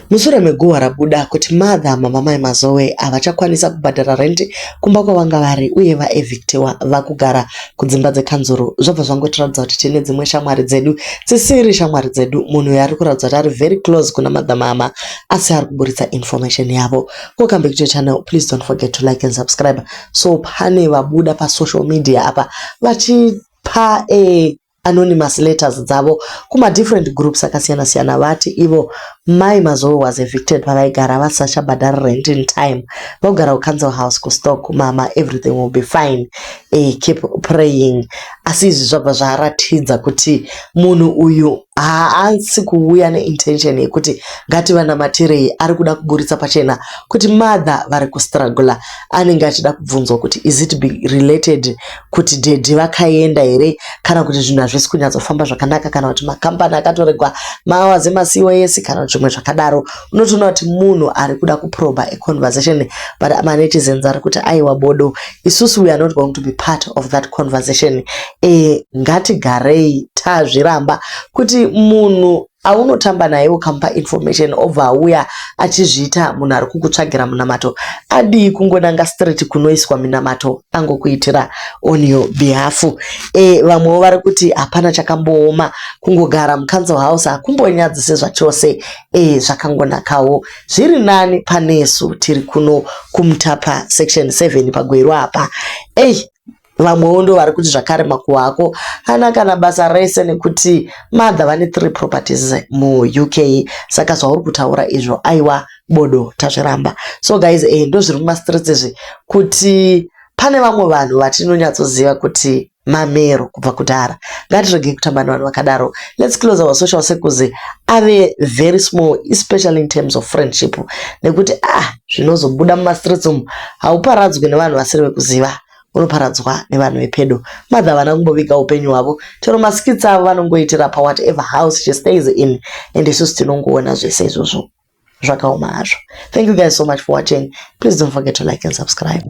Mushure meguhwa rabuda kuti mother mama mai Mazowe havachakwanisa kubhadhara rent kumba kwavanga vari uye vaevictiwa vakugara kudzimba dzekanzuru, zvabva zvangotiratidza kuti tine dzimwe shamwari dzedu dzisiri shamwari dzedu. Munhu uyu ari kuratidza kuti ari very close kuna mother mama asi ari kuburitsa information yavo. Welcome back to your channel. Please don't forget to like and subscribe. So pane vabuda pasocial media apa vachipa a anonymous letters dzavo kumadifferent groups akasiyana siyana. Vati ivo mai Mazowe was evicted pavaigara vasachabhadhara rent in time, vogara kucouncil house kuStoke. Mama, everything will be fine, keep praying. Asi izvi zvabva zvaratidza kuti munhu uyu haasi kuuya neintention yekuti ngativanamatirei. Ari kuda kuburitsa pachena kuti mother vari kustrugula. Anenge achida kubvunzwa kuti is it be related kuti daddy vakaenda here, kana kuti zvinhu hazvisi kunyatsofamba zvakanaka, kana kuti makambani akatoregwa mahours emaCOS, kana kuti zvimwe zvakadaro. Unotoona kuti munhu ari kuda kuproba aconversation, but manetizens ari kuti aiwa, bodo, isusu we are not going to be part of that conversation. Ngatigarei tazviramba kuti munhu aunotamba naye ukamupa information obva auya achizviita munhu ari kukutsvagira munamato, adii kungonanga straight kunoiswa minamato angokuitira on your behalf? Vamwewo vari kuti hapana chakambooma, kungogara mucouncil house hakumbonyadzise zvachose. Zvakangonakawo, zviri nani panesu tiri kuno kuMutapa Section 7 paGweru apa. Ei, vamwewo ndo vari kuti zvakare makuhwa ako hana kana basa rese nekuti mother vane three properties muUK, saka zvauri kutaura izvo aiwa, bodo, tazviramba. So guys, ndo zviri mumastreets izvi, kuti pane vamwe vanhu vatinonyatsoziva kuti mamero kubva kudhara. Ngatiregei kutamba nevanhu vakadaro. Let's close our social circles ave very small, especially in terms of friendship, nekuti ah, zvinozobuda mumastreets umu, hauparadzwi nevanhu vasiri vekuziva, unoparadzwa nevanhu vepedo. Mother havana kumboviga upenyu hwavo. Chero maskits avo vanongoitira pawhatever house she stays in, and isusu tinongoona zvese izvozvo. Zvakaoma hazvo. Thank you guys so much for watching. Please don't forget to like and subscribe.